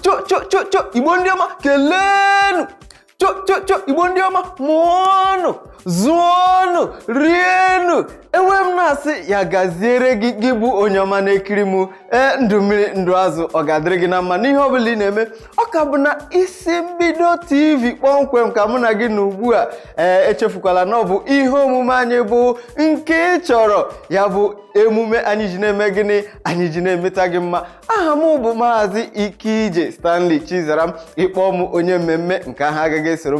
Cho cho cho cho, Igbo ndị ọma, keleenụ! Cho cho cho, Igbo ndị ọma, mụọnụ, zụọnụ, rienụ! Ewe m na-asị ya gaziere gị, gị bụ onye ọma na-ekiri m. Ee, ndụ mmiri, ndụ azụ, ọ ga-adịrị gị na mma n'ihe ọ bụla ị na-eme. Ọ ka bụ na Isi Mbido TV kpọmkwem ka mụ na gị na ugbu a. Ee, echefukwala na ọ bụ ihe omume anyị bụ Nke Ị Chọrọ, ya bụ emume anyị ji na-eme gịnị? Anyị ji na-emeta gị mma. Aha m bụ Maazị Ikeije Stanley Chizaram. Ịkpọ m onye mmemme, nke ahụ agaghị esoro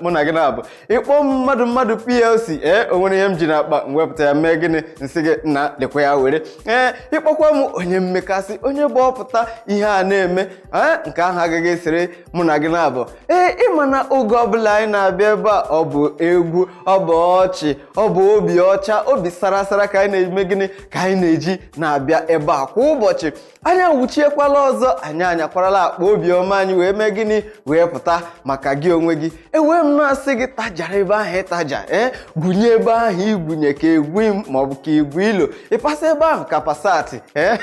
mụ na gị na-abụ. Ịkpọ m mmadụ mmadụ PLC, ee, o nwere ihe m ji n'akpa m wepụta ya mee gịnị? Nsị gị na lekwa ya were. Ee, ịkpọkwa m onye mmekasị, onye bụ ọpụta ihe a na-eme, ee, nke ahụ agaghị esere mụ na gị na-abụ. Ee, ịma na oge ọbụla anyị na-abịa ebe a, ọ bụ egwu, ọ bụ ọchị, ọ bụ obi ọcha, obi sara sara ka anyị na-eme gịnị? Ka anyị na-eji na-abịa ebe a kwa ụbọchị. Anyị awụchiekwala ọzọ, anyị anyakwarala akpa obiọma anyị wee mee gịnị? Wee pụta maka gị onwe gị. Ewee m na-asị gị tajara ebe ahụ ịtaja, ee, gwunye ebe ahụ igwunye ka egwu m maọbụ ka igwu ilo ịpasa ebe ahụ ka pasatị, ee,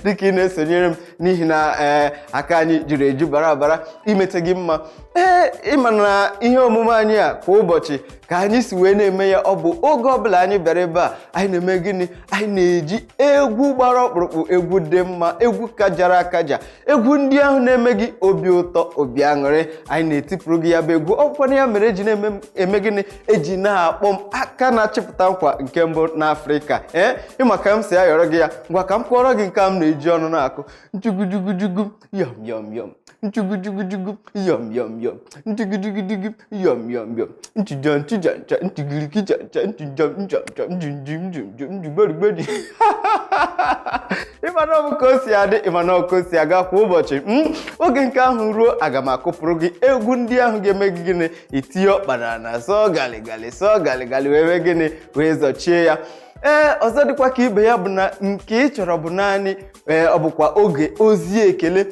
dịka ị na-esonyere m, n'ihi na ee, aka anyị juru eju bara bara imete gị mma. Ee, ịma na ihe omume anyị a, kwa ụbọchị ka anyị si wee na-eme ya. Ọ bụ oge ọbụla anyị bịara ebe a, anyị na-eme gịnị? Anyị na-eji egwu gbara ọkpụrụkpụ, egwu dị mma, egwu kajara akaja, egwu ndị ahụ na-eme gị obi ụtọ, obi aṅụrị, anyị na-etipụrụ gị ya bụ egwu. Ọ bụkwana ya mere eji na-eme eme gịnị? Eji na-akpọ m aka na-achịpụta nkwa nke mbụ n'Afrịka. Ee, ịma ka m si ayọrọ gị ya. Ngwa, ka m kụọrọ gị nke a m na-eji ọnụ na-akụ: nchugujugujugu, yọm yọm yọm, nchugujugujugu, yọm yọm yọm, nchugujugujugu, yọm yọm yọm, nchijọ nchija ncha, nchigirikija ncha, nchijọ ncha ncha, njinjim njimjim, njigberigbe. Ịmana ọ bụ ka o si adị, ịmana ọ ka o si aga kwa ụbọchị. Oge nke ahụ ruo, aga m akụpụrụ gị egwu ndị ahụ ga-eme gị gịnị? Itinye ọkpara na sọọ galigali, sọọ galigali, wee mee gịnị? Wee zọchie ya. Ee, ọzọ dịkwa ka ibe ya bụ na Nke Ị Chọrọ bụ naanị, ee, ọ bụkwa oge ozi ekele.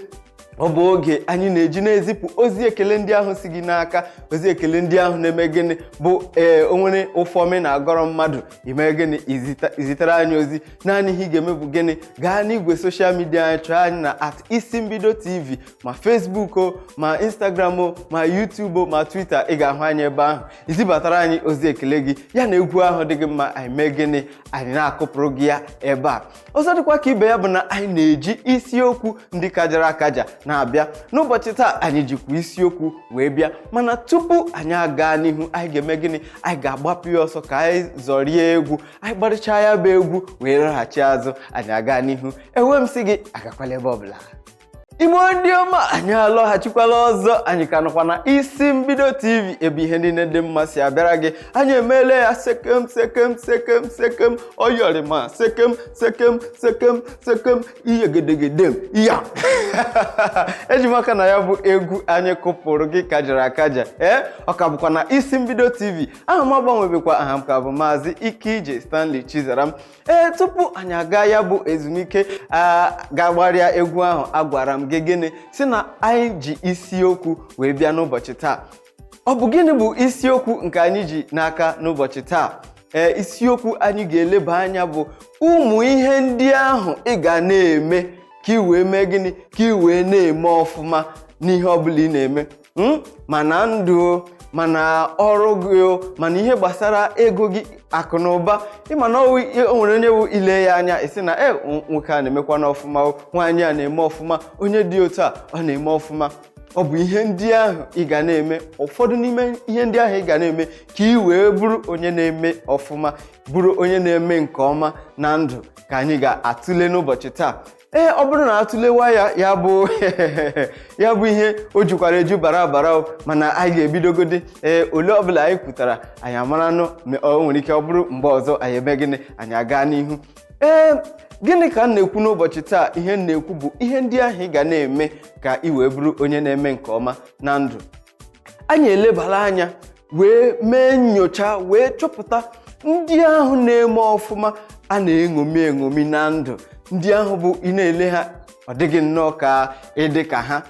Ọ bụ oge anyị na-eji na-ezipụ ozi ekele ndị ahụ si gị n'aka, ozi ekele ndị ahụ na-eme gịnị? Bụ ee, o nwere ụfọmi na-agọrọ mmadụ, ime gịnị? Izitere anyị ozi. Naanị ihe ị ga-eme bụ gịnị? Gaa n'igwe social media anyị, chọọ anyị na @IsiMbidoTV, ma Facebook o, ma Instagram o, ma YouTube o, ma Twitter, ị ga-ahụ anyị ebe ahụ. Izibatara anyị ozi ekele gị ya na egwu ahụ dị gị mma, anyị mee gịnị? Anyị na-akụpụrụ gị ya ebe a. Ọzọ dịkwa ka ibe ya bụ na anyị na-eji isiokwu ndị kajara akaja na-abịa. N'ụbọchị taa, anyị jikwa isiokwu wee bịa, mana tupu anyị aga n'ihu, anyị ga-eme gịnị? Anyị ga-agbapụ ya ọsọ ka anyị zọrie egwu. Anyị gbarịchaa ya bụ egwu wee laghachi azụ, anyị aga n'ihu. Enwe m sị gị agakwala ebe ọbụla. Igbo ndị ọma, anyị alọghachikwala ọzọ. Anyị ka nọkwa na Isi Mbido TV, ebe ihe niile dị mma si abịara gị. Anyị emeela ya sekem sekem sekem sekem, oyọrịma sekem sekem sekem sekem, ihe gedegede ya. Eji m aka na ya bụ egwu anyị kụpụrụ gị kajara akaja. Ee, ọ ka bụkwa na Isi Mbido TV. Aha m agbanwebekwa, aha m ka bụ Maazị Ikeije Stanley Chizaram. Ee, tupu anyị aga ya bụ ezumike a ga-agbarịa egwu ahụ, agwara m gị gịnị? Si na anyị ji isiokwu wee bịa n'ụbọchị taa. Ọ bụ gịnị bụ isiokwu nke anyị ji n'aka n'ụbọchị taa? Ee, isiokwu anyị ga-eleba anya bụ ụmụ ihe ndị ahụ ị ga na-eme ka ị wee mee gịnị? Ka ị wee na-eme ọfụma n'ihe ọbụla ị na-eme, mana ndụ o, mana ọrụ gị o, mana ihe gbasara ego gị, akụ na ụba. Ịma na o nwere onye bụ ile ya anya, esi na e nwoke a na-emekwa n'ọfụma o, nwaanyị a na-eme ọfụma, onye dị otu a ọ na-eme ọfụma. Ọ bụ ihe ndị ahụ ị ga na-eme, ụfọdụ n'ime ihe ndị ahụ ị ga na-eme ka ị wee bụrụ onye na-eme ọfụma, bụrụ onye na-eme nke ọma na ndụ, ka anyị ga-atụle n'ụbọchị taa. Ee, ọ bụrụ na atụlewa ya, ya bụ ihe o jukwara eju bara bara o, mana anyị ga-ebidogodi. Ee, ole ọbụla anyị kwutara, anyị amaranụ ma o nwere ike ọ bụrụ mgbe ọzọ anyị eme gịnị? Anyị aga n'ihu. Ee, gịnị ka m na-ekwu n'ụbọchị taa? Ihe m na-ekwu bụ ihe ndị ahụ ị ga na-eme ka ị wee bụrụ onye na-eme nke ọma na ndụ. Anyị elebara anya wee mee nyocha wee chọpụta ndị ahụ na-eme ọfụma, a na-eṅomi eṅomi na ndụ, ndị ahụ bụ ị na-ele ha, ọ dịghị nnọọ ka ịdị ka ha.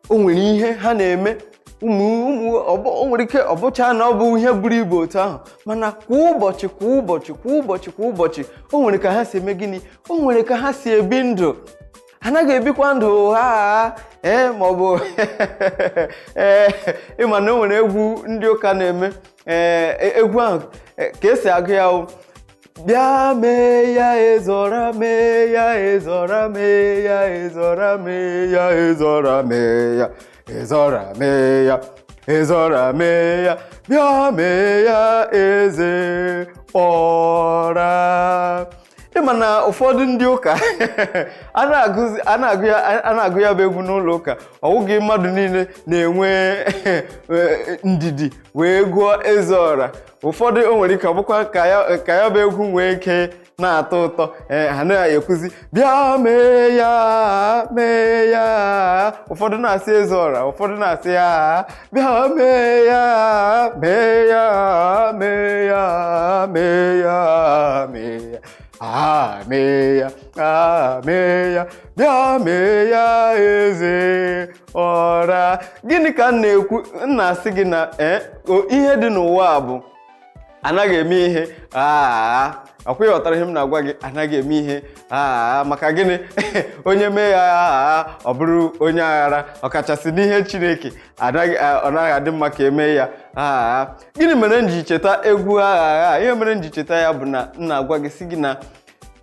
O nwere ihe ha na-eme, ụmụ ụmụ o nwere ike ọ bụcha na ọ bụ ihe buru ibu otu ahụ, mana kwa ụbọchị, kwa ụbọchị, kwa ụbọchị, kwa ụbọchị, o nwere ka ha si eme gịnị? O nwere ka ha si ebi ndụ. Anaghị ebikwa ndụ ha agha. Ee, maọbụ ee, ịma na o nwere egwu ndị ụka na-eme. Ee, egwu ahụ ka esi agụ ya o: "Bịa mee ya ezora, mee ya ezora, mee ya ezora, mee ya ezora, mee ya ezora, mee ya ezora, mee ya, bịa mee ya eze ọra." Ịma na ụfọdụ ndị ụka a na-agụ ya, a na-agụ ya bụ egwu n'ụlọ ụka, ọ wụghị mmadụ niile na-enwe ndidi wee gụọ eze ọra. Ụfọdụ, o nwere ike ọ bụkwa ka ya bụ egwu nwee ike na-atọ ụtọ, ee, ha na-ekwuzi "bịa mee ya, mee ya". Ụfọdụ na-asị eze ọra, ụfọdụ na-asị ya "bịa mee ya, mee ya, mee ya, mee ya, mee ya, ah, mee ya, ah, mee ya, bịa mee ya eze ọra". Gịnị ka m na-ekwu? M na-asị gị na ee, ihe dị n'ụwa a bụ anaghị eme ihe aa. Ọkwa ịghọtara ihe m na-agwa gị? Anaghị eme ihe aa. Maka gịnị? Onye mee ya aa, ọ bụrụ onye aghara, ọkachasị n'ihe Chineke. Anaghị, ọ naghị adị mma ka emee ya aa. Gịnị mere m ji cheta egwu agha agha? Ihe mere m ji cheta ya bụ na m na-agwa gị, sị gị na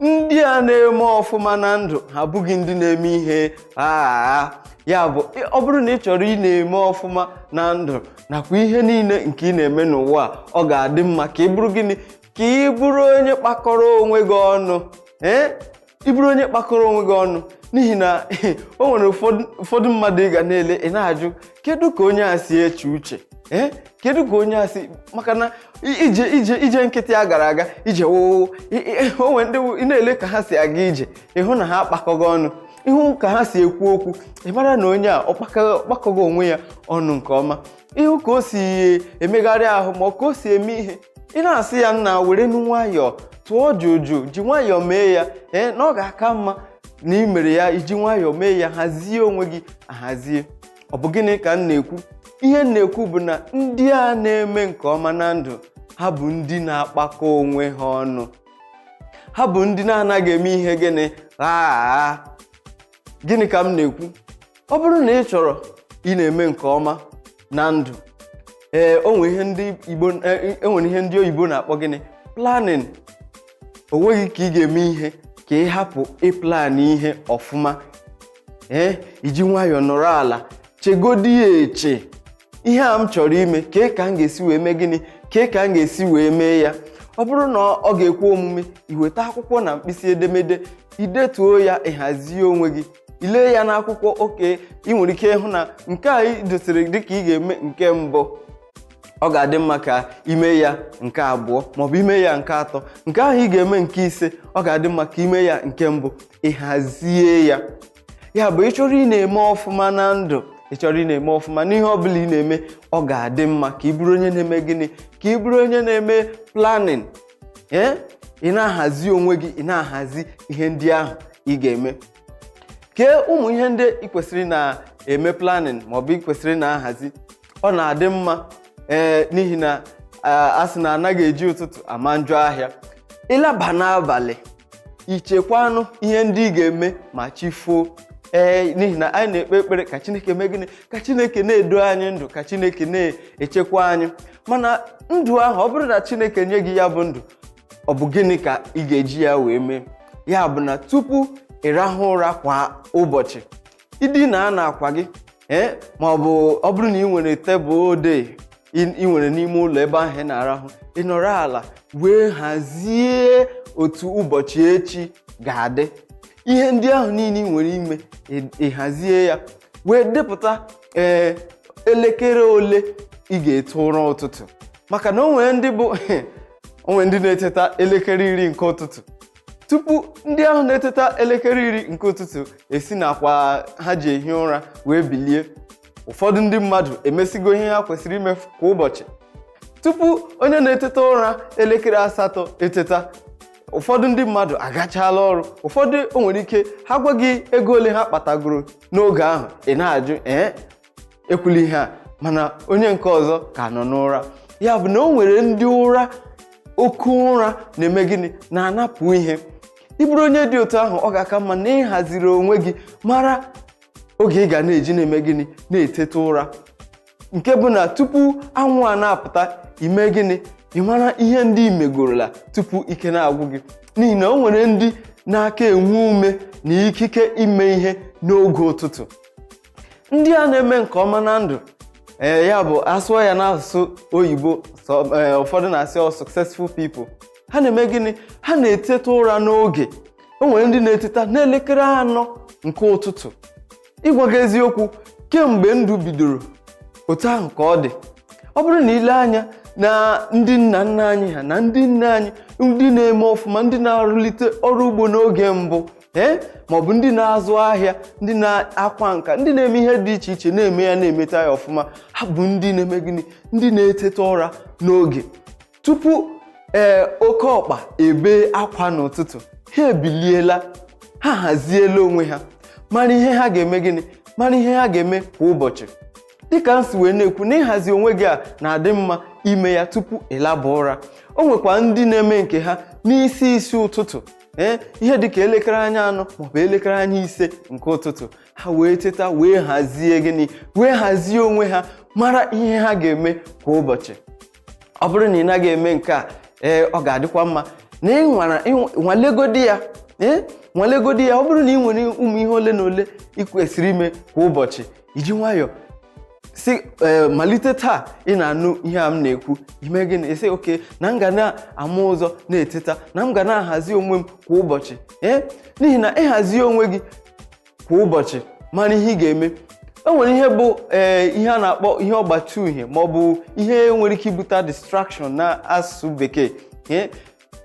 ndị a na-eme ọfụma na ndụ ha abụghị ndị na-eme ihe agha. Ya bụ, ọ bụrụ na ị chọrọ ị na-eme ọfụma na ndụ nakwa ihe niile nke ị na-eme n'ụwa a, ọ ga-adị mma ka ị bụrụ gịnị? Ka ị bụrụ onye kpakọrọ onwe gị ọnụ. Ee, ị bụrụ onye kpakọrọ onwe gị ọnụ, n'ihi na o nwere ụfọdụ mmadụ ị ga na-ele, ị na-ajụ, kedu ka onye a si eche uche? Ee, kedu ka onye a si? Maka na ije ije ije nkịtị a gara aga ije woo, o nwere ndị ị na-ele ka ha si aga ije, ịhụ na ha akpakọghị ọnụ. Ịhụ ka ha si ekwu okwu, ị mara na onye a ọ kpakọghị onwe ya ọnụ nke ọma. Ịhụ ka o si emegharị ahụ ma ọ ka o si eme ihe, ị na-asị ya, "Nna, were nu nwayọọ, tụọ jụjụ, ji nwayọọ mee ya." Ee, na ọ ga-aka mma na ị mere ya iji nwayọọ mee ya, hazie onwe gị ahazie. Ọ bụ gịnị ka m na-ekwu? Ihe m na-ekwu bụ na ndị a na-eme nke ọma na ndụ ha bụ ndị na-akpakọ onwe ha ọnụ. Ha bụ ndị na-anaghị eme ihe gịnị? Ghaa. Gịnị ka m na-ekwu? Ọ bụrụ na ị chọrọ ị na-eme nke ọma na ndụ, ee, o nwere ihe ndị Igbo, e nwere ihe ndị oyibo na-akpọ gịnị? Planning. O nweghị ka ị ga-eme ihe ka ị hapụ ịplan ihe ọfụma. Ee, iji nwayọọ nọrọ ala, chegodi ya eche: ihe a m chọrọ ime, kee ka m ga-esi wee mee gịnị? Kee ka m ga-esi wee mee ya? Ọ bụrụ na ọ ga-ekwe omume, iweta akwụkwọ na mkpịsị edemede, idetuo ya, ịhazie onwe gị, ile ya n'akwụkwọ. Oke ị nwere ike ịhụ na nke a ị dosiri dịka ị ga-eme nke mbụ, ọ ga-adị mma ka ime ya nke abụọ maọbụ ime ya nke atọ. Nke ahụ ị ga-eme nke ise, ọ ga-adị mma ka ime ya nke mbụ. Ịhazie ya. Ya bụ, ị chọrọ ị na-eme ọfụma na ndụ, ị chọrọ ị na-eme ọfụma n'ihe ọbụla ị na-eme, ọ ga-adị mma ka ị bụrụ onye na-eme gịnị? Ka ị bụrụ onye na-eme planning. Ee, ị na-ahazi onwe gị, ị na-ahazi ihe ndị ahụ ị ga-eme. Kee ụmụ ihe ndị ị kwesịrị na-eme planning maọbụ ị kwesịrị na-ahazi. Ọ na-adị mma, ee, n'ihi na a sị na anaghị eji ụtụtụ ama njọ ahịa. Ịlaba n'abalị, ichekwanụ ihe ndị ị ga-eme ma chi foo. Ee, n'ihi na anyị na-ekpe ekpere ka Chineke mee gịnị? Ka Chineke na-edo anyị ndụ, ka Chineke na-echekwa anyị. Mana ndụ ahụ, ọ bụrụ na Chineke nye gị ya bụ ndụ, ọ bụ gịnị ka ị ga-eji ya wee mee? Ya bụ na tupu ị rahụ ụra kwa ụbọchị, idina na akwa gị, ee, ma ọ bụ ọ bụrụ na ị nwere tebụl odee ị nwere n'ime ụlọ ebe ahụ ị na-arahụ, ị nọrọ ala wee hazie otu ụbọchị echi ga-adị, ihe ndị ahụ niile ị nwere ime, ị hazie ya wee depụta, ee, elekere ole ị ga-ete ụra ụtụtụ. Maka na o nwere ndị bụ, o nwere ndị na-eteta elekere 10 nke ụtụtụ. Tupu ndị ahụ na-eteta elekere 10 nke ụtụtụ esi n'akwa ha ji ehi ụra wee bilie, ụfọdụ ndị mmadụ emesigo ihe ha kwesịrị ime kwa ụbọchị. Tupu onye na-eteta ụra elekere 8 eteta, ụfọdụ ndị mmadụ agachala ọrụ. Ụfọdụ, o nwere ike ha gwa gị ego ole ha kpatagoro n'oge ahụ, ị na-ajụ, ee, ekwula ihe a. Mana onye nke ọzọ ka nọ n'ụra. Ya bụ na o nwere ndị ụra, oke ụra na-eme gịnị? Na-anapụ ihe. Ị bụrụ onye dị otu ahụ, ọ ga-aka mma na ịhaziri onwe gị mara Oge ị ga na-eji na-eme gịnị? Na-eteta ụra, nke bụ na tupu anwụ a na-apụta, ime gịnị? Ị mara ihe ndị i megorola tupu ike na-agwụ gị, n'ihi na o nwere ndị na-aka enwe ume na ikike ime ihe n'oge ụtụtụ. Ndị a na-eme nke ọma na ndụ, ee, ya bụ asụọ ya n'asụsụ oyibo, ụfọdụ na-asị ọ successful people, ha na-eme gịnị? Ha na-eteta ụra n'oge. O nwere ndị na-eteta n'elekere 4 nke ụtụtụ. Ịgwa gị eziokwu, kemgbe ndụ bidoro, otu ahụ ka ọ dị. Ọ bụrụ na ile anya na ndị nna nna anyị ha na ndị nne anyị, ndị na-eme ọfụma, ndị na-arụlite ọrụ ugbo n'oge mbụ, ee, maọbụ ndị na-azụ ahịa, ndị na-akwa nka, ndị na-eme ihe dị iche iche, na-eme ya, na-emeta ya ọfụma, ha bụ ndị na-eme gịnị? Ndị na-eteta ụra n'oge. Tupu ee oke ọkpa ebe akwa n'ụtụtụ, ha ebiliela, ha haziela onwe ha, mara ihe ha ga-eme gịnị, mara ihe ha ga-eme kwa ụbọchị. Dịka m si wee na-ekwu, na ịhazi onwe gị a na-adị mma ime ya tupu ịlaba ụra. O nwekwa ndị na-eme nke ha n'isi isi ụtụtụ, ee, ihe dịka elekere anya 4 maọbụ elekere anya 5 nke ụtụtụ, ha wee teta, wee hazie gịnị? Wee hazie onwe ha, mara ihe ha ga-eme kwa ụbọchị. Ọ bụrụ na ị naghị eme nke a, ee, ọ ga-adịkwa mma na ị nwara nwalegodi ya, ee, nwalegodi ya. Ọ bụrụ na ị nwere ụmụ ihe ole na ole ị kwesịrị ime kwa ụbọchị, iji nwayọọ si ee malite taa ị na-anụ ihe a m na-ekwu, ime gịnị? Isi oke na m ga na-ama ụzọ na-eteta, na m ga na-ahazi onwe m kwa ụbọchị, ee, n'ihi na ịhazi onwe gị kwa ụbọchị, mara ihe ị ga-eme. E nwere ihe bụ ee ihe a na-akpọ ihe ọgbachi uhie, ma ọ bụ ihe nwere ike ibute distraction na asụsụ bekee. Ee,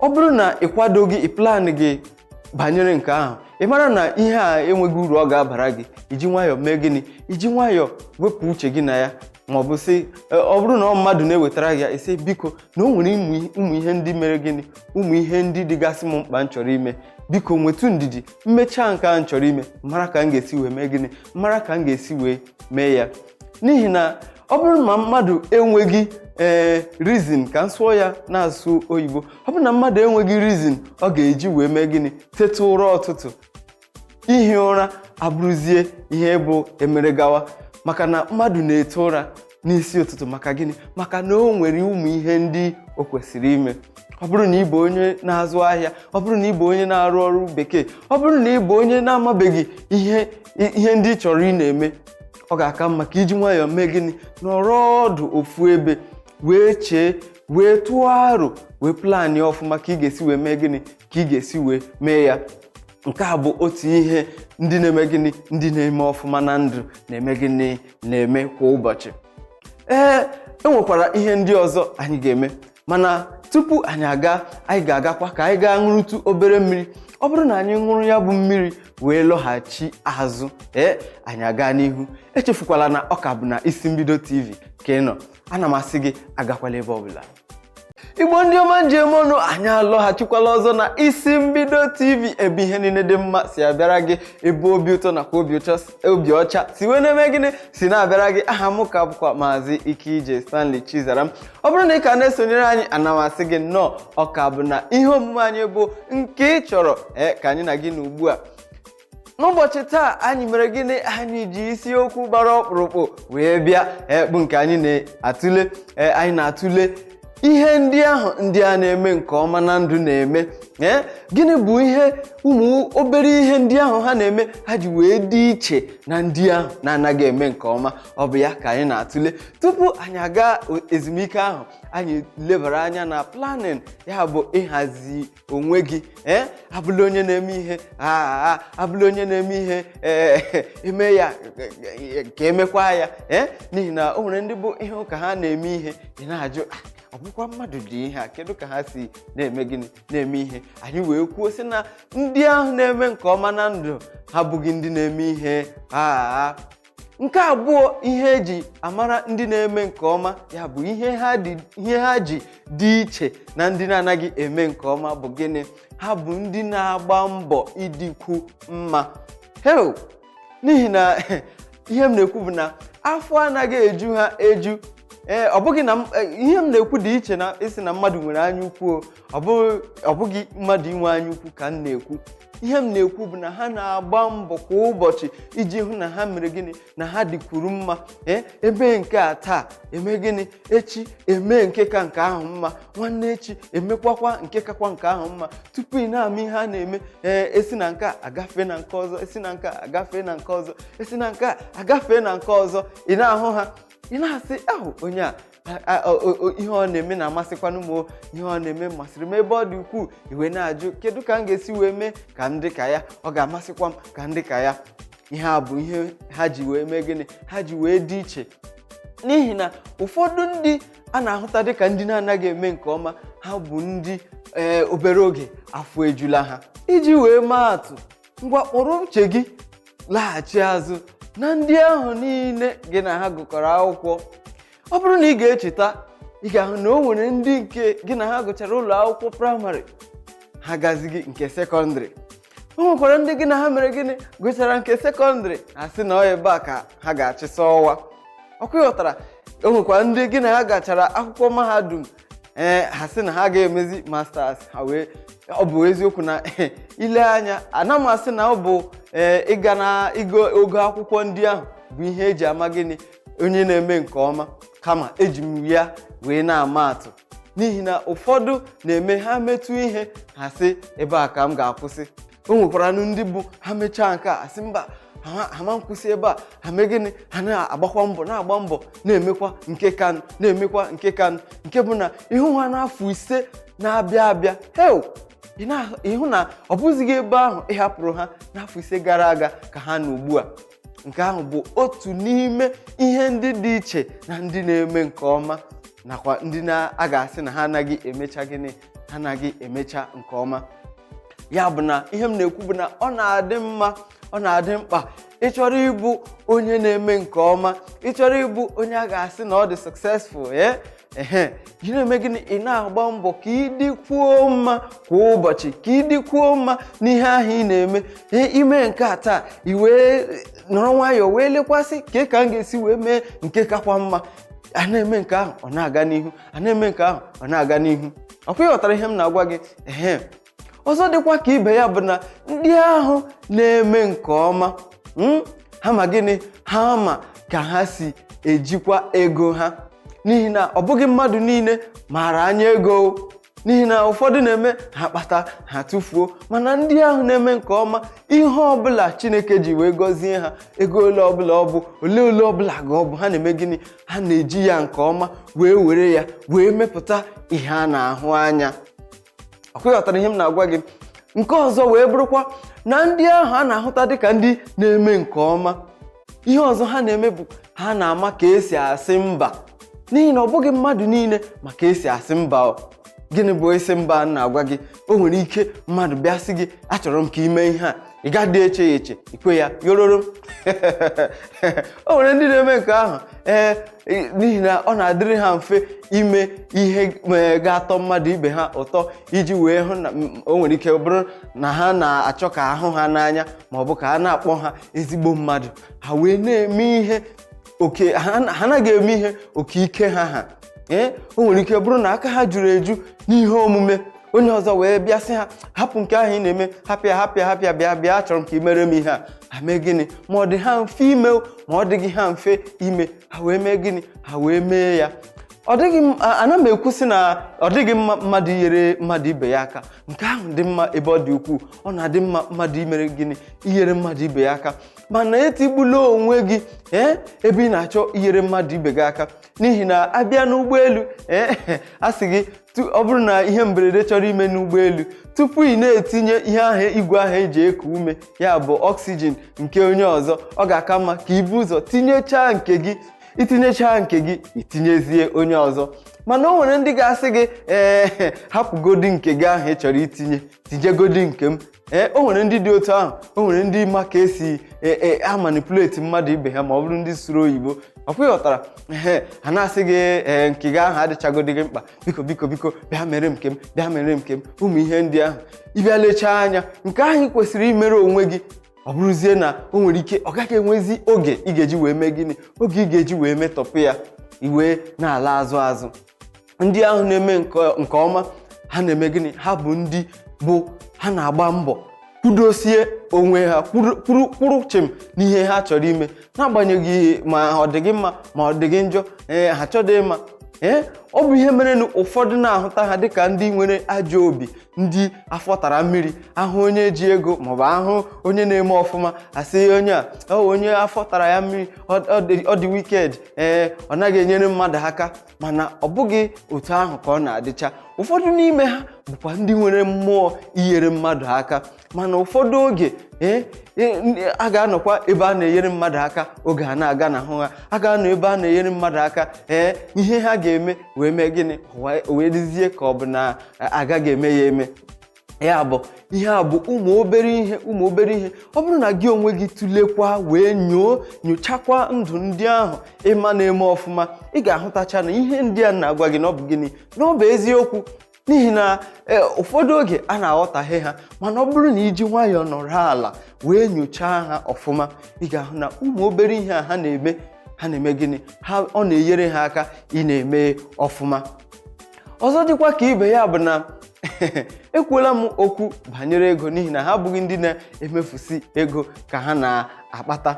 ọ bụrụ na ị kwadoghị, ị plan gị banyere nke ahụ, ị mara na ihe a enweghị uru ọ ga-abara gị, iji nwayọọ mee gịnị? Iji nwayọọ wepụ uche gị na ya, ma ọ bụ sị, ọ bụrụ na ọ mmadụ na-ewetara gị ya, esi biko, na o nwere ụmụ ihe ndị mere gịnị, ụmụ ihe ndị dịgasị m mkpa m chọrọ ime, biko nwetụ ndidi, mmechaa nke a m chọrọ ime, mara ka m ga-esi wee mee gịnị, mara ka m ga-esi wee mee ya. N'ihi na ọ bụrụ ma mmadụ enweghị ee reason, ka m sụọ ya na-asụ oyibo, ọ bụrụ na mmadụ enweghị reason ọ ga-eji wee mee gịnị? Teta ụra ụtụtụ, ihi ụra abụrụzie ihe bụ emere gawa. Maka na mmadụ na-ete ụra n'isi ụtụtụ maka gịnị? Maka na o nwere ụmụ ihe ndị o kwesịrị ime. Ọ bụrụ na ị bụ onye na-azụ ahịa, ọ bụrụ na ị bụ onye na-arụ ọrụ bekee, ọ bụrụ na ị bụ onye na-amabeghị ihe ndị ị chọrọ ị na-eme, ọ ga-aka mma ka iji nwayọọ mee gịnị? Nọrọ ọdụ ofu ebe, wee chee, wee tụọ aro, wee plan ọfụma ka ị ga-esi wee mee gịnị, ka ị ga-esi wee mee ya. Nke a bụ otu ihe ndị na-eme gịnị, ndị na-eme ọfụma na ndụ na-eme gịnị, na-eme kwa ụbọchị. Ee, e nwekwara ihe ndị ọzọ anyị ga-eme, mana tupu anyị aga, anyị ga-agakwa ka anyị gaa ṅụrụtụ obere mmiri. Ọ bụrụ na anyị ṅụrụ ya bụ mmiri wee lọghachi azụ, ee, anyị aga n'ihu. Echefukwala na ọ ka bụ na Isi Mbido TV ka ị nọ. Ana m asị gị agakwala ebe ọbụla. Igbo ndị ọma njem ọnụ, anyị alọghachikwala ọzọ na Isi Mbido TV, ebe ihe niile dị mma si abịara gị, ebe obi ụtọ nakwa obi ọcha si wee na-eme gịnị, si na-abịara gị. Aha m ka bụkwa Maazị Ikeije Stanley Chizaram. Ọ bụrụ na ị ka na-esonyere anyị, ana m asị gị nnọọ. Ọ ka bụ na ihe omume anyị bụ Nke Ị Chọrọ, ee, ka anyị na gị na ugbu a. N'ụbọchị taa, anyị mere gịnị? Anyị ji isiokwu gbara ọkpụrụkpụ wee bịa, ee, bụ nke anyị na-atụle. Ee, anyị na-atụle ihe ndị ahụ ndị a na-eme nke ọma na ndụ na-eme. Ee, gịnị bụ ihe ụmụ obere ihe ndị ahụ ha na-eme ha ji wee dị iche na ndị ahụ na-anaghị eme nke ọma? Ọ bụ ya ka anyị na-atụle. Tupu anyị aga ezumike ahụ, anyị lebara anya na planning, ya bụ ịhazi onwe gị. Ee, abụla onye na-eme ihe aa, abụla onye na-eme ihe ee eme ya ka emekwa ya. Ee, n'ihi na o nwere ndị bụ ihe ụka ha na-eme ihe, ị na-ajụ, "Ah, ọ bụkwa mmadụ dị ihe a, kedu ka ha si na-eme gịnị, na-eme ihe?" Anyị wee kwuo sị na ndị ahụ na-eme nke ọma na ndụ ha abụghị ndị na-eme ihe aa. Nke abụọ, ihe eji amara ndị na-eme nke ọma, ya bụ ihe ha ji dị iche na ndị na-anaghị eme nke ọma, bụ gịnị? Ha bụ ndị na-agba mbọ ịdịkwu mma. Heo, n'ihi na ihe m na-ekwu bụ na afọ anaghị eju ha eju. Ee, ọ bụghị na ihe m na-ekwu dị iche na ịsị na mmadụ nwere anya ukwu o. Ọ bụghị mmadụ inwe anya ukwu ka m na-ekwu. Ihe m na-ekwu bụ na ha na-agba mbọ kwa ụbọchị iji hụ na ha mere gịnị, na ha dịkwuru mma. Ee, eme nke a taa, eme gịnị echi, eme nke ka nke ahụ mma, nwanne echi emekwakwa nke kakwa nke ahụ mma, tupu ị na-ama ihe a na-eme. Ee, esi na nke a agafe na nke ọzọ, esi na nke a agafe na nke ọzọ, esi na nke a agafe na nke ọzọ. Ị na-ahụ ha, ị na-asị, ahụ onye a, ihe ọ na-eme na-amasịkwanụ m o, ihe ọ na-eme masịrị m ebe ọ dị ukwuu. Iwe na-ajụ, kedu ka m ga-esi wee mee ka m dị ka ya? Ọ ga-amasịkwa m ka m dị ka ya. Ihe a bụ ihe ha ji wee mee gịnị, ha ji wee dị iche, n'ihi na ụfọdụ ndị a na-ahụta dịka ndị na-anaghị eme nke ọma, ha bụ ndị ee obere oge afọ ejula ha. Iji wee maa atụ, ngwa, kpọrọ uche gị laghachi azụ na ndị ahụ niile gị na ha gụkọrọ akwụkwọ. Ọ bụrụ na ị ga-echeta, ị ga-ahụ na o nwere ndị nke gị na ha gụchara ụlọ akwụkwọ praịmarị, ha gazighị nke sekọndịrị. O nwekwara ndị gị na ha mere gịnị, gụchara nke sekọndịrị, ha sị na ọ ebe a ka ha ga-achịsa ọwa. Ọkwa ịghọtara? O nwekwara ndị gị na ha gachara akwụkwọ mahadum, ee, ha sị na ha ga-emezi masters ha wee. Ọ bụ eziokwu na ile anya, ana m asị na ọ bụ ee ịga na ịgo ogo akwụkwọ ndị ahụ bụ ihe eji ama gịnị, onye na-eme nke ọma, kama eji m ya wee na-ama atụ, n'ihi na ụfọdụ na-eme ha metụ ihe, ha sị ebe a ka m ga-akwụsị. O nwekwara ndị bụ ha mechaa nke a, asị mba, ha ma nkwụsị ebe a. Ha mee gịnị? Ha na-agbakwa mbọ, na-agba mbọ, na-emekwa nke kanụ, na-emekwa nke kanụ, nke bụ na ịhụ ha n'afọ 5 na-abịa abịa, heo, ịhụ na ọ bụzighị ebe ahụ ị hapụrụ ha n'afọ 5 gara aga ka ha nọ ugbu a. Nke ahụ bụ otu n'ime ihe ndị dị iche na ndị na-eme nke ọma nakwa ndị na-a ga-asị na ha anaghị emecha gịnị, ha anaghị emecha nke ọma. Ya bụ na ihe m na-ekwu bụ na ọ na-adị mma, ọ na-adị mkpa, ịchọrọ ịbụ onye na-eme nke ọma, ịchọrọ ịbụ onye a ga-asị na ọ dị successful, ee, ehe, ị na-eme gịnị? Ị na-agba mbọ ka ị dịkwuo mma kwa ụbọchị, ka ị dịkwuo mma n'ihe ahụ ị na-eme. Ee, ime nke a taa, ị wee nọrọ nwayọọ wee lekwasị ka m ga-esi wee mee nke kakwa mma. A na-eme nke ahụ, ọ na-aga n'ihu. A na-eme nke ahụ, ọ na-aga n'ihu. Ọkwa ịghọtara ihe m na-agwa gị? Ehe, ọzọ dịkwa ka ibe ya bụ na ndị ahụ na-eme nke ọma, ha ma gịnị, ha ma ka ha si ejikwa ego ha, n'ihi na ọ bụghị mmadụ niile maara anya ego, n'ihi na ụfọdụ na-eme ha kpata, ha tụfuo. Mana ndị ahụ na-eme nke ọma, ihe ọbụla Chineke ji wee gọzie ha, ego ole ọbụla ọ bụ, ole ole ọbụla ga ọ bụ, ha na-eme gịnị? Ha na-eji ya nke ọma wee were ya wee mepụta ihe a na-ahụ anya. Ọkwa ịghọtara ihe m na-agwa gị? Nke ọzọ wee bụrụkwa na ndị ahụ a na-ahụta dịka ndị na-eme nke ọma, ihe ọzọ ha na-eme bụ ha na-ama ka esi asị mba, n'ihi na ọ bụghị mmadụ niile ma ka esi asị mba o. Gịnị bụ isi mba a na-agwa gị? O nwere ike mmadụ bịa sị gị, achọrọ m ka ị mee ihe a, ị gadị eche ya eche, ikwe ya yororo. O nwere ndị na-eme nke ahụ, ee, n'ihi na ọ na-adịrị ha mfe ime ihe ga-atọ mmadụ ibe ha ụtọ, iji wee hụ na o nwere ike bụrụ na ha na-achọ ka ahụ ha n'anya, ma ọ bụ ka a na-akpọ ha ezigbo mmadụ. Ha wee na-eme ihe oke ha anaghị eme ihe oke ike ha. Ha, ee, o nwere ike bụrụ na aka ha juru eju n'ihe omume, onye ọzọ wee bịa sị ha, hapụ nke ahụ ị na-eme, hapụ ya, hapụ ya, hapụ ya, bịa, bịa, achọrọ m ka ị mere m ihe a. Ha mee gịnị? Ma ọ dị ha mfe ime, ma ọ dịghị ha mfe ime, ha wee mee gịnị? Ha wee mee ya. Ọ dịghị ana m ekwusị na ọ dịghị mma mmadụ inyere mmadụ ibe ya aka. Nke ahụ dị mma ebe ọ dị ukwuu. Ọ na-adị mma mmadụ imere gịnị, inyere mmadụ ibe ya aka, mana etigbula onwe gị ee ebe ị na-achọ inyere mmadụ ibe gị aka, n'ihi na abịa n'ụgbọelu, ee, a sị gị, ọ bụrụ na ihe mberede chọrọ ime n'ụgbọelu, tupu ị na-etinye ihe ahụ, igwe ahụ eji eku ume, ya bụ oxygen, nke onye ọzọ, ọ ga-aka mma ka ibu ụzọ tinyechaa nke gị. Itinyechaa nke gị, itinyezie onye ọzọ. Mana o nwere ndị ga-asị gị, ee, hapụgodi nke gị ahụ ị chọrọ itinye, tinyegodi nke m. Ee, o nwere ndị dị otu ahụ. O nwere ndị ma ka esi amanipulate mmadụ ibe ha, ma ọ bụrụ ndị sụrụ oyibo. Ọkwa ịghọtara? Ee, ha na-asị gị, ee, nke gị ahụ adịchagodi gị mkpa, biko, biko, biko, bịa mere m nke m, bịa mere m nke m. Ụmụ ihe ndị ahụ, ịbịa lechaa anya, nke ahụ ị kwesịrị imere onwe gị, ọ bụrụzie na o nwere ike ọ gaghị enwezi oge ị ga-eji wee mee gịnị, oge ị ga-eji wee metọpụ ya, iwee na-ala azụ azụ. Ndị ahụ na-eme nke ọma, ha na-eme gịnị? Ha bụ ndị bụ ha na-agba mbọ. Kwudosie onwe ha kwuru kwuru chịm n'ihe ha chọrọ ime, n'agbanyeghị ma ọ dị gị mma ma ọ dị gị njọ. Ee, ha chọdị mma. Ee, ọ bụ ihe mere na ụfọdụ na-ahụta ha dịka ndị nwere ajọ obi, ndị afọ tara mmiri. Ahụ onye ji ego maọbụ ahụ onye na-eme ọfụma, asị onye a ọ onye afọ tara ya mmiri, ọ dị wicked. Ee, ọ naghị enyere mmadụ aka. Mana ọ bụghị otu ahụ ka ọ na-adịcha. Ụfọdụ n'ime ha bụkwa ndị nwere mmụọ inyere mmadụ aka, mana ụfọdụ oge, ee, a ga-anọkwa ebe a na-enyere mmadụ aka, oge a na-aga na hụ ha, a ga-anọ ebe a na-enyere mmadụ aka. Ee, ihe ha ga-eme wee mee gịnị? Wee dịzie ka ọ bụ na agaghị eme ya eme. Ya bụ, ihe a bụ ụmụ obere ihe, ụmụ obere ihe. Ọ bụrụ na gị onwe gị tụlekwa wee nyoo nyochakwa ndụ ndị ahụ ịma na-eme ọfụma, ị ga-ahụtacha na ihe ndị a na-agwa gị na ọ bụ gịnị, na ọ bụ eziokwu. N'ihi na ụfọdụ oge a na-aghọtahie ha, mana ọ bụrụ na iji nwayọọ nọrọ ala wee nyochaa ha ọfụma, ị ga-ahụ na ụmụ obere ihe a ha na-eme, ha na-eme gịnị, ha ọ na-enyere ha aka ị na-eme ọfụma. Ọzọ dịkwa ka ibe ya bụ na ekwuola m okwu banyere ego, n'ihi na ha abụghị ndị na-emefusi ego ka ha na-akpata.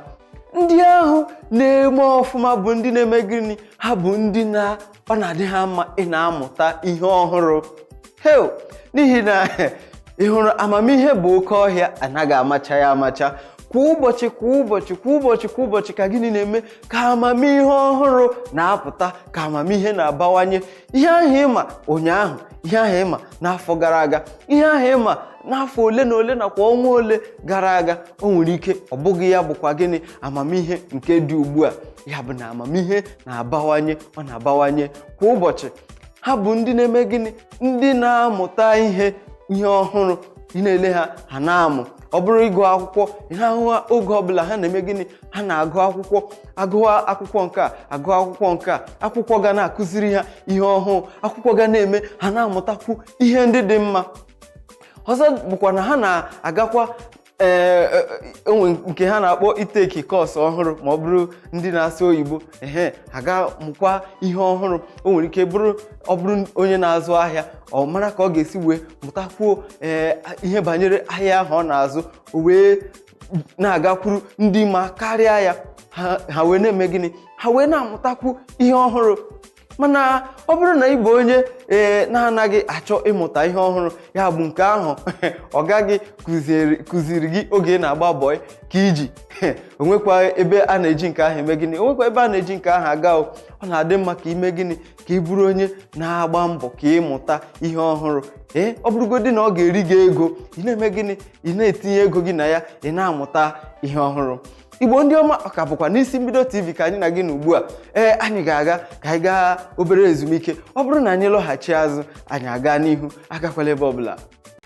Ndị ahụ na-eme ọfụma bụ ndị na-eme gịnị? Ha bụ ndị na ọ na-adị ha mma ị na-amụta ihe ọhụrụ. Heo, n'ihi na ị hụrụ, amamihe bụ oke ọhịa, anaghị amacha ya amacha. Kwa ụbọchị, kwa ụbọchị, kwa ụbọchị, kwa ụbọchị ka gịnị na-eme? Ka amamihe ọhụrụ na-apụta, ka amamihe na-abawanye. Ihe ahụ ịma ụnyaahụ, ihe ahụ ịma n'afọ gara aga, ihe ahụ ịma n'afọ ole na ole nakwa ọnwa ole gara aga, o nwere ike ọ bụghị ya bụkwa gịnị, amamihe nke dị ugbu a. Ya bụ na amamihe na-abawanye, ọ na-abawanye kwa ụbọchị. Ha bụ ndị na-eme gịnị? Ndị na-amụta ihe ọhụrụ. Ị na-ele ha, ha na-amụ. Ọ bụrụ ịgụ akwụkwọ, ị na-ahụ ha oge ọbụla ha na-eme gịnị? Ha na-agụ akwụkwọ, agụọ akwụkwọ nke a, agụọ akwụkwọ nke a, akwụkwọ ga na-akụziri ha ihe ọhụụ, akwụkwọ ga na-eme ha na-amụtakwu ihe ndị dị mma. Ọzọ bụkwa na ha na-agakwa, ee, onwe nke ha na-akpọ i take course ọhụrụ, ma ọ bụrụ ndị na-asụ oyibo, ehe, aga mụkwa ihe ọhụrụ. O nwere ike bụrụ, ọ bụrụ onye na-azụ ahịa, ọ mara ka ọ ga-esi wee mụtakwuo, ee, ihe banyere ahịa ahụ ọ na-azụ, o wee na-agakwuru ndị ma karịa ya. Ha wee na-eme gịnị? Ha wee na-amụtakwu ihe ọhụrụ. Mana ọ bụrụ na ị bụ onye, ee, na-anaghị achọ ịmụta ihe ọhụrụ, ya bụ nke ahụ ọ gaghị kụziri gị oge ị na-agba bọị ka iji onwekwa ebe a na-eji nke ahụ eme gịnị, onwekwa ebe a na-eji nke ahụ aga. O ọ na-adị mma ka ime gịnị? Ka ị bụrụ onye na-agba mbọ ka ịmụta ihe ọhụrụ. Ee, ọ bụrụgodị na ọ ga-eri gị ego, ị na-eme gịnị? Ị na-etinye ego gị na ya, ị na-amụta ihe ọhụrụ. Igbo ndị ọma, ọ ka bụkwa n'Isi Mbido TV ka anyị na gị na ugbu a. Ee, anyị ga-aga ka anyị gaa obere ezumike. Ọ bụrụ na anyị lọghachi azụ, anyị aga n'ihu. Agakwala ebe ọbụla.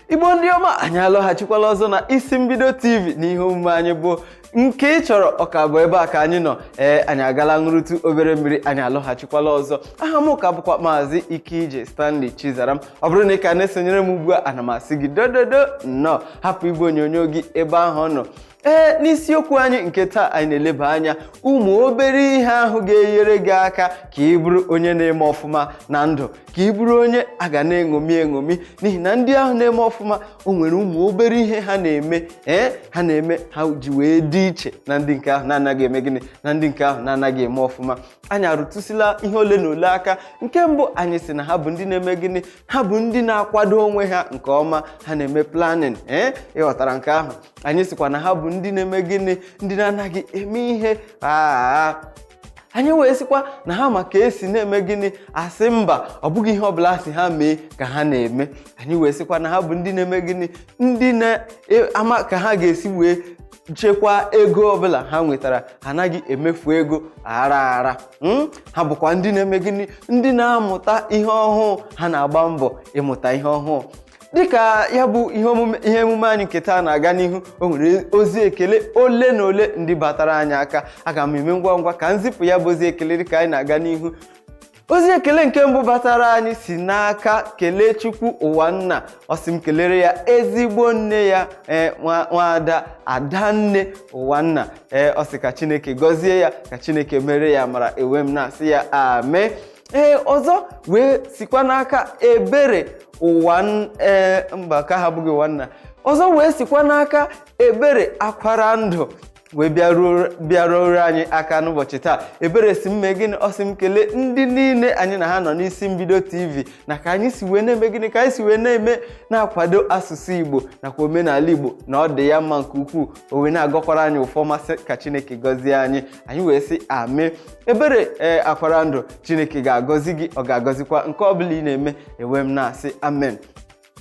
Igbo ndị ọma, anyị alọghachikwala ọzọ na Isi Mbido TV n'ihe omume anyị bụ Nke Ị Chọrọ. Ọka bụ ebe a ka anyị nọ. Ee, anyị agala ṅụrụtụ obere mmiri, anyị alọghachikwala ọzọ. Aha m ka bụkwa Maazị Ikeije Stanley Chizaram. Ọ bụrụ na ị ka na-esonyere m ugbu a, ana m asị gị dododo nnọọ. Hapụ igwe onyonyo gị ebe ahụ ọ nọ. Ee, n'isiokwu anyị nke taa, anyị na-eleba anya ụmụ obere ihe ahụ ga-enyere gị aka ka ị bụrụ onye na-eme ọfụma na ndụ, ka ị bụrụ onye a ga na-eṅomi eṅomi. N'ihi na ndị ahụ na-eme ọfụma, o nwere ụmụ obere ihe ha na-eme, ee, ha na-eme ha ji wee dị iche na ndị nke ahụ na-anaghị eme gịnị, na ndị nke ahụ na-anaghị eme ọfụma. Anyị arụtụsịla ihe ole na ole aka. Nke mbụ, anyị sị na ha bụ ndị na-eme gịnị? Ha bụ ndị na-akwado onwe ha nke ọma, ha na-eme planning. Ee, ịghọtara nke ahụ? Anyị sịkwa na ha bụ ndị na-eme gịnị? Ndị na-anaghị eme ihe aa. Anyị wee sịkwa na ha ma ka esi na-eme gịnị? Asị mba. Ọ bụghị ihe ọbụla asị ha mee ka ha na-eme. Anyị wee sịkwa na ha bụ ndị na-eme gịnị? Ndị na-ama ka ha ga-esi wee chekwaa ego ọbụla ha nwetara, ha anaghị emefu ego aghara aghara. Ha bụkwa ndị na-eme gịnị? Ndị na-amụta ihe ọhụụ, ha na-agba mbọ ịmụta ihe ọhụụ. Dịka ya bụ ihe emume anyị nke taa na-aga n'ihu, o nwere ozi ekele ole na ole ndị batara anyị aka. Aga m eme ngwa ngwa ka nzipụ ya bụ ozi ekele dịka anyị na-aga n'ihu. Ozi ekele nke mbụ batara anyị si n'aka Kelechukwu Ụwanna. Ọ sị m kelere ya ezigbo nne ya, ee, nwaada Adanne Ụwanna. Ee, ọ sị ka Chineke gọzie ya, ka Chineke mere ya mara. Ewe m na-asị ya ame. Ee, ọzọ wee sikwa n'aka Ebere Ụwa, ee, mba, ka ha abụghị Ụwanna. Ọzọ wee sikwa n'aka Ebere Akwara Ndụ wee bịaruoro anyị aka n'ụbọchị taa. Ebere si m mee gịnị? Ọ sị m kelee ndị niile anyị na ha nọ n'Isi Mbido TV na ka anyị si wee na-eme gịnị, ka anyị si wee na-eme na-akwado asụsụ Igbo nakwa omenala Igbo, na ọ dị ya mma nke ukwuu. O wee na-agọkwara anyị ụfọma, sị ka Chineke gọzie anyị. Anyị wee sị amen. Ebere ee Akwara Ndụ, Chineke ga-agọzi gị, ọ ga-agọzikwa nke ọ bụla ị na-eme. Ewe m na-asị amen.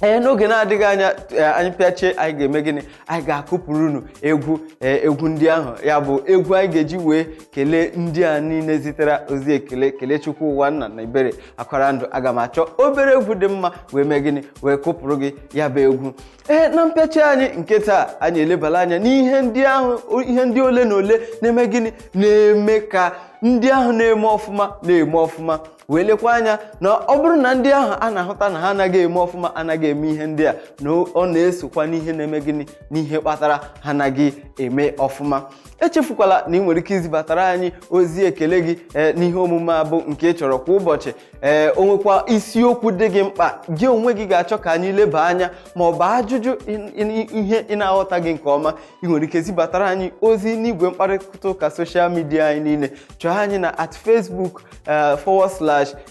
Ee, n'oge na-adịghị anya, anyị pịachie, anyị ga-eme gịnị? Anyị ga-akụpụrụ unu egwu, ee, egwu ndị ahụ, ya bụ egwu anyị ga-eji wee kelee ndị a niile zitere ozi ekele, kelee Chukwu ụwa nna na Ebere Akwara Ndụ. Aga m achọ obere egwu dị mma wee mee gịnị? Wee kụpụrụ gị ya bụ egwu. Ee, na mpịachi anyị nke taa, anyị elebala anya n'ihe ndị ahụ, ihe ndị ole na ole na-eme gịnị, na-eme ka ndị ahụ na-eme ọfụma na-eme ọfụma, wee lekwa anya na ọ bụrụ na ndị ahụ a na-ahụta na ha anaghị eme ọfụma anaghị eme ihe ndị a, na ọ na-esokwa n'ihe na-eme gịnị, n'ihe kpatara ha anaghị eme ọfụma. Echefukwala na ị nwere ike izibatara anyị ozi ekele gị, ee, n'ihe omume a bụ nke ị chọrọ kwa ụbọchị. Ee, o nwekwa isiokwu dị gị mkpa gị onwe gị ga-achọ ka anyị leba anya, ma ọ bụ ajụjụ ihe ị na-aghọta gị nke ọma, ị nwere ike zibatara anyị ozi n'igwe mkparịta ụka social media anyị niile. Chọọ anyị na @Facebook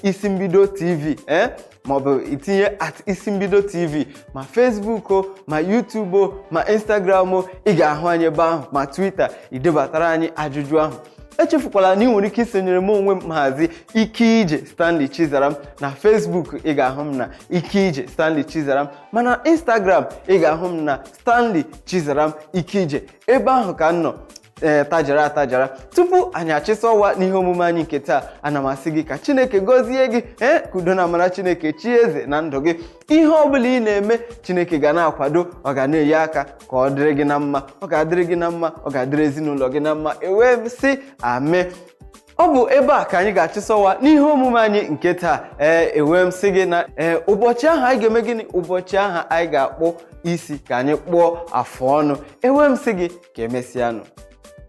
/IsimbidoTV, ee, maọbụ itinye @IsimbidoTV, ma Facebook o, ma YouTube o, ma Instagram o, ị ga-ahụ anyị ebe ahụ, ma Twitter. Idebatara anyị ajụjụ ahụ. Echefukwala na ị nwere ike isonyere m onwe m, Maazị Ike Ije Stanley Chizaram, na Facebook. Ị ga-ahụ m na Ike Ije Stanley Chizaram, mana Instagram ị ga-ahụ m na Stanley Chizaram Ike Ije. Ebe ahụ ka m nọ, ee, tajara atajara. Tupu anyị achịsa ọwa n'ihe omume anyị nke taa, ana m asị gị ka Chineke gọzie gị, ee, ka udo na amara Chineke chi eze na ndụ gị. Ihe ọ bụla ị na-eme, Chineke ga na-akwado, ọ ga na-enye aka ka ọ dịrị gị na mma. Ọ ga-adịrị gị na mma, ọ ga-adịrị ezinụlọ gị na mma. Ewee m sị amen. Ọ bụ ebe a ka anyị ga-achịsọwa n'ihe omume anyị nke taa. Ee, ewee m sị gị na, ee, ụbọchị ahụ anyị ga-eme gịnị? Ụbọchị ahụ anyị ga-akpụ isi ka anyị kpụọ afụ ọnụ. Ewee m sị gị ka emesịanụ.